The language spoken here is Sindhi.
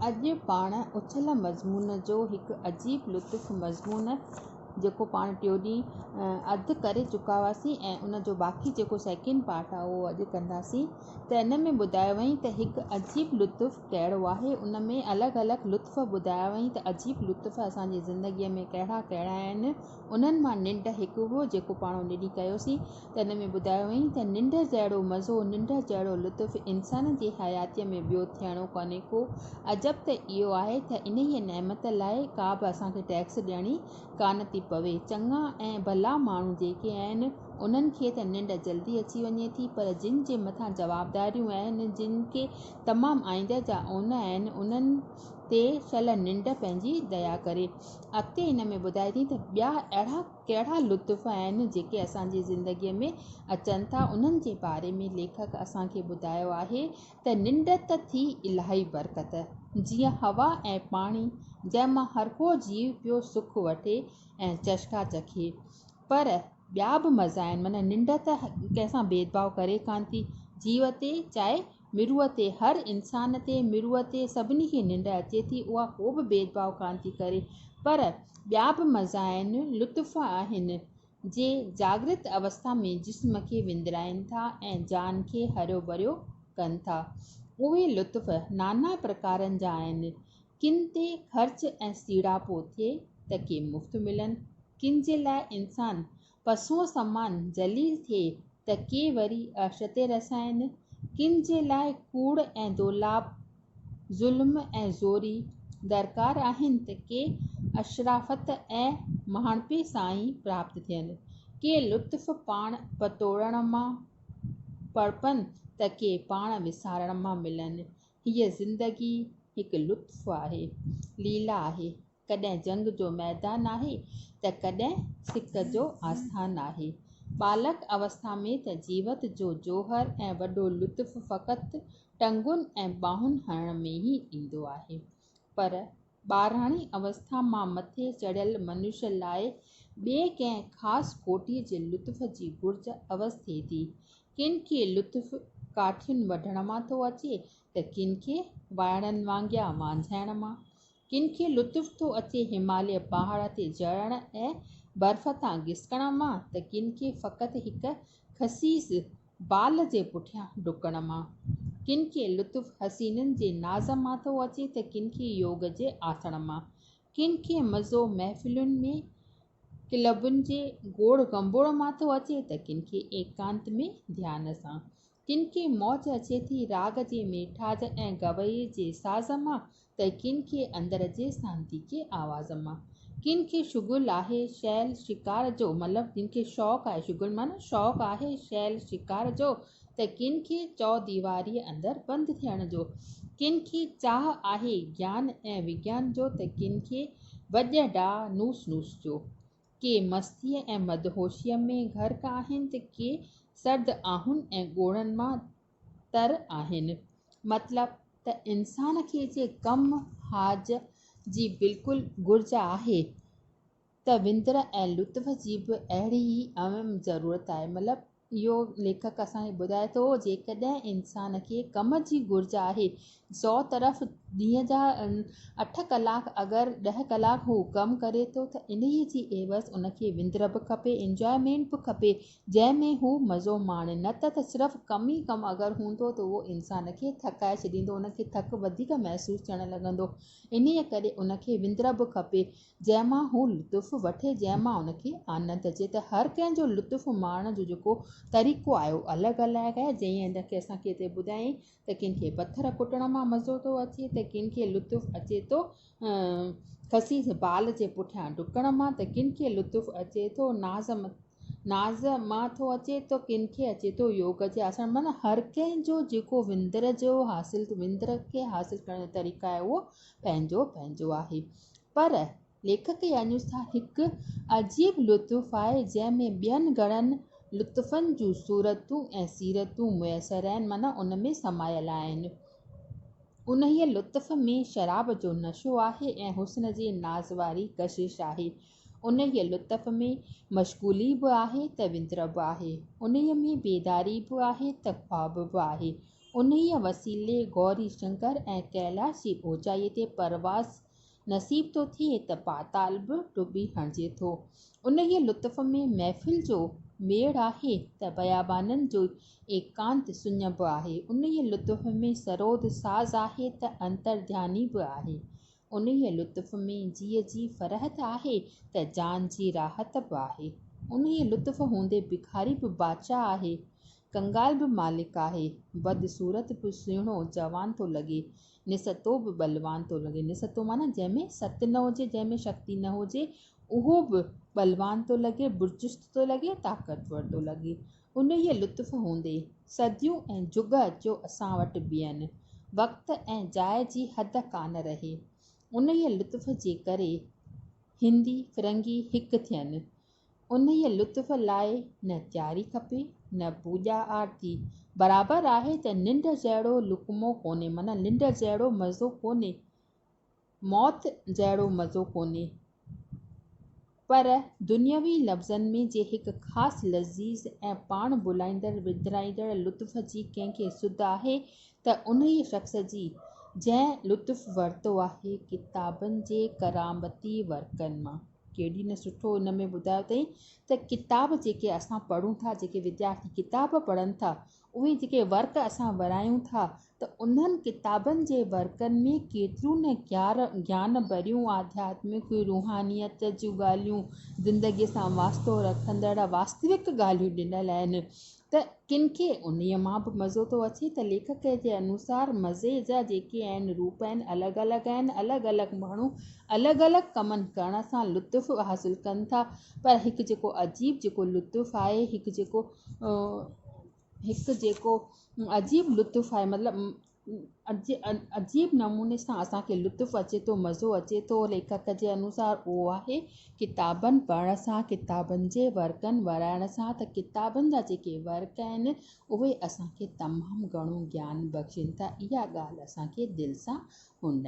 اڄ پاڻ اڇل مضمون جو هڪ عجيب لطف مضمون جيڪو پاڻ ٽيون ڏينهن اڌ ڪري چڪا هئاسين ۽ ان جو باقي جيڪو سيڪنڊ پارٽ آهي اهو اڄ ڪنداسين ته ان ۾ ٻڌايو وئين ته هڪ عجيب لطف ڪهڙو آهي ان ۾ الڳ الڳ لطف ٻڌايا وئين ته عجيب لطف اسان جي زندگيء ۾ ڪهڙا ڪهڙا آهن انهن مان ننڊ هڪ هو جيڪو پاڻ ان ڏينهن ڪيوسين ته ان ۾ ٻڌايو هئائين ته ننڊ جهڙو مزو، ننڊ جهڙو لطف انسان جي حياتيء ۾ ٻيو ٿيڻو ڪونهي ڪو. عجب ته اهو آهي ته انهيء نعمت لاء ڪا به اسان کي ٽيڪس ڏيڻي ڪانه ٿي پوي. چڱا ۽ ڀلا ماڻهو جيڪي آهن، انهن کي ته ننڊ جلدي اچي وڃي ٿي، پر جن جي مٿان جوابداريون آهن، جن کي تمام آئنده جا اون آهن، انهن تي شل ننڊ پنهنجي ديا ڪري. اڳتي هن ۾ ٻڌائي ٿي ته ٻيا اهڙا ڪهڙا لطف آهن جيڪي اسان جي زندگيء ۾ اچن ٿا، انهن جي باري ۾ ليکڪ اسان کي ٻڌايو آهي ته ننڊ ته ٿي الاهي برڪت، جيئن هوا ۽ پاڻي، جنهن مان هرڪو جيو پيو سک وٺي ۽ چشڪا چکي. پر ٻيا به مزا آهن، معنيٰ ننڊ ته ڪنهن سان ڀيد ڀاء ڪري ڪانه ٿي، جيو تي چاهي مرونء تي، هر انسان تي، مرونء تي سڀني کي ننڊ اچي ٿي، اها ڪو به ڀيد ڀاء ڪانه ٿي ڪري، پر ٻيا به مزا آهن، لطف آهن، جي جاڳرت اوسٿا ۾ جسم کي وندرائين ٿا ۽ جان کي هريو ڀريو ڪن ٿا. اهي لطف نانا پرڪارن جا آهن. ڪن تي خرچ ۽ سيڙاپو ٿئي ته ڪي مفت ملن. ڪن جي لاء انسان پسونء سمان ذليل ٿئي ته ڪي وري عرش تي رسائين، ڪن جي لاء ڪوڙ ۽ دولاب، ظلم ۽ زوري درڪار آهن ته ڪي اشرافت ۽ مهاڻپي سان ئي پراپت ٿين، ڪي لطف پاڻ پتوڙڻ مان پڙپن ته ڪي پاڻ وسارڻ مان ملن. هيء زندگي هڪ لطف آهي، ليلا آهي. ڪڏهن جنگ جو ميدان آهي ته ڪڏهن سک جو آسٿان آهي. ٻالڪ اوسٿا ۾ ته جيوت جو جوهر ۽ وڏو لطف فقط ٽنگن ۽ ٻانهن هڻڻ ۾ ئي ايندو آهي. پر ٻاراڻي اوسٿا مان مٿي چڙهيل منش لاء ٻئي ڪنهن خاص ڪوٽيء جي لطف جي گهرج عوض ٿئي ٿي. ڪن کي لطف ڪاٺين وڍڻ مان ٿو اچي ته ڪن کي وائڙن وانگيان وانجهائڻ مان. ڪن کي لطف ٿو اچي هماليه پهاڙ تي چڙهڻ ۽ برف تان گسڪڻ مان ته ڪن کي فقط هڪ خسيس بال جي پٺيان ڊڪڻ مان. ڪن کي لطف حسينن جي ناز مان ٿو اچي ته ڪن کي يوگ جي آسڻ مان. ڪن کي مزو محفلن ۾ ڪلبن جي گوڙ گنبوڙ مان ٿو اچي ته ڪن کي ايڪانت ۾ ڌيان سان. ڪن کي موج اچي ٿي راڳ جي ميٺاج ۽ گويي جي ساز مان ته ڪن کي اندر جي سانتيڪي آواز مان. ڪن کي شغل آهي شيل شڪار جو مطلب جن کي شوق آهي شغل معنيٰ شوق آهي شيل شڪار جو ته ڪن کي چؤديواريء اندر بند ٿيڻ جو. ڪن کي چاهه آهي گيان ۽ وگيان جو ته ڪن کي وڄ ڊاء نوس نوس جو. ڪي مستيء ۽ مدهوشيء ۾ غرق آهن ته ڪي سرد آهن ۽ ڳوڙهن مان تر آهن. مطلب ته انسان کي جي ڪم حاج جي بلڪل گهرج آهي ته وندر ۽ لطف جي به اهڙي ئي اهم ضرورت آهي. مطلب اهو ليکڪ اسان کي ٻڌائي ٿو جيڪڏهن انسان کي ڪم جي گهرج آهي سو طرف ڏينهن جا اٺ ڪلاڪ اگر ڏهه ڪلاڪ هو ڪم ڪري ٿو ته انهيء جي عيوض ان کي وندر به کپي انجوائمينٽ به کپي جنهن ۾ هو مزو ماڻي نه ته ته صرف ڪم ئي ڪم اگر هوندو ته اهو انسان کي ٿڪائي ڇڏيندو ان کي ٿڪ وڌيڪ محسوس ٿيڻ لڳندو انهيء ڪري ان کي وندر به کپي جنهن مان هو لطف وٺي، جنهن مان ان کي آنند اچي ته هر ڪنهن جو لطف ماڻڻ جو جيڪو طريقو آهي اهو الڳ الڳ آهي، جئين هن کي اسان کي هتي ٻڌايائين ته ڪن کي پٿر ڪٽڻ مان مزو ٿو اچي ته ڪن کي لطف اچي ٿو خسيس بال جي پٺيان ڊڪڻ مان ته ڪن کي لطف اچي ٿو ناز ناز مان ٿو اچي ته ڪن کي اچي ٿو يوگ جي آسڻ معنيٰ هر ڪنهن جو جيڪو وندر جو حاصل وندر کي حاصل ڪرڻ جو طريقو آهي اهو پنهنجو پنهنجو آهي. پر ليکڪ انوسار هڪ عجيب لطف آهي، جنهن ۾ ٻين گهڻن لطفن جون صورتون ۽ سيرتون ميسر آهن، معنيٰ ان ۾ سمايل آهن. انهيء لطف ۾ شراب جو نشو آهي ۽ حسن جي ناز واري ڪشش آهي. انهيء لطف ۾ مشغولي به آهي ته وندر به آهي. انهيء ۾ بيداري به آهي ته خواب به آهي. انهيء وسيلي گوري شنڪر ۽ ڪيلاش جي اوچائيء تي پرواز نصيب ٿو ٿئي ته پاتال به ٽٻي هڻجي ٿو. انهيء لطف ۾ محفل جو ميڙ آهي ته بيابانن جو ايڪانت سڃ به آهي. انهيء لطف ۾ سرود ساز آهي ته انتر ڌياني به آهي. انهيء لطف ۾ جيء جي فرحت آهي ته جان جي راحت به آهي. انهيء لطف هوندي بکاري به بادشاهه آهي، ڪنگال به مالڪ آهي، بدصورت به سهڻو جوان ٿو لڳي، نستو به ٻلوان ٿو لڳي. نستو معنيٰ جنهن ۾ ست نه هجي، جنهن ۾ شڪتي نه هجي، اهو به ٻلوان ٿو لڳي، برچست ٿو لڳي، طاقتور ٿو لڳي. انهيء لطف هوندي صديون ۽ جڳ اچيو اسان وٽ بيهن. وقت ۽ جاء جي حد ڪانه رهي. انهيء لطف جي ڪري هندي فرنگي هڪ ٿين. انهيء لطف لاء نه تياري کپي، نه پوڄا آرتي. برابر آهي ته ننڊ جهڙو لقمو ڪونهي، معنيٰ ننڊ جهڙو مزو ڪونهي، موت جهڙو مزو ڪونهي، پر دنيوي لفظن ۾ جي هڪ خاص لذيذ ۽ پاڻ ڀلائيندڙ وندرائيندڙ لطف جي ڪنهن کي سڌ آهي ته انهيء شخص جي، جنهن لطف ورتو آهي ڪتابن جي ڪرامتي ورقن مان. ڪيڏي نه سٺو ان ۾ ٻڌايو اٿئي ته ڪتاب جيڪي اسان پڙهون ٿا جيڪي وديارٿي ڪتاب پڙهن ٿا اهي جيڪي ورق اسان ورايون ٿا ته انهن ڪتابن جي ورقن ۾ ڪيتريون نه گيار گيان ڀريون آڌياتمڪ روحانيت جون ڳالهيون زندگي سان واسطو رکندڙ واستوڪ ڳالهيون ڏنل آهن ته ڪن کي انهيء مان به مزو ٿو اچي ته ليکڪ جي انوسار مزي جا جيڪي آهن روپ آهن الڳ الڳ آهن الڳ الڳ ماڻهو الڳ الڳ ڪمن ڪرڻ سان لطف حاصل ڪن ٿا پر هڪ جيڪو عجيب جيڪو لطف آهي هڪ جيڪو هڪ جيڪو عجيب لطف آهي مطلب عجيب نموني سان اسان کي لطف اچي ٿو مزو اچي ٿو ليکڪ جي انوسار اهو آهي ڪتابن پڙهڻ سان ڪتابن جي ورقن ورائڻ سان ته ڪتابن جا جيڪي ورق آهن اهي اسان کي تمام گهڻو گيان بخشين ٿا اها ڳالهه اسان کي دل سان هن.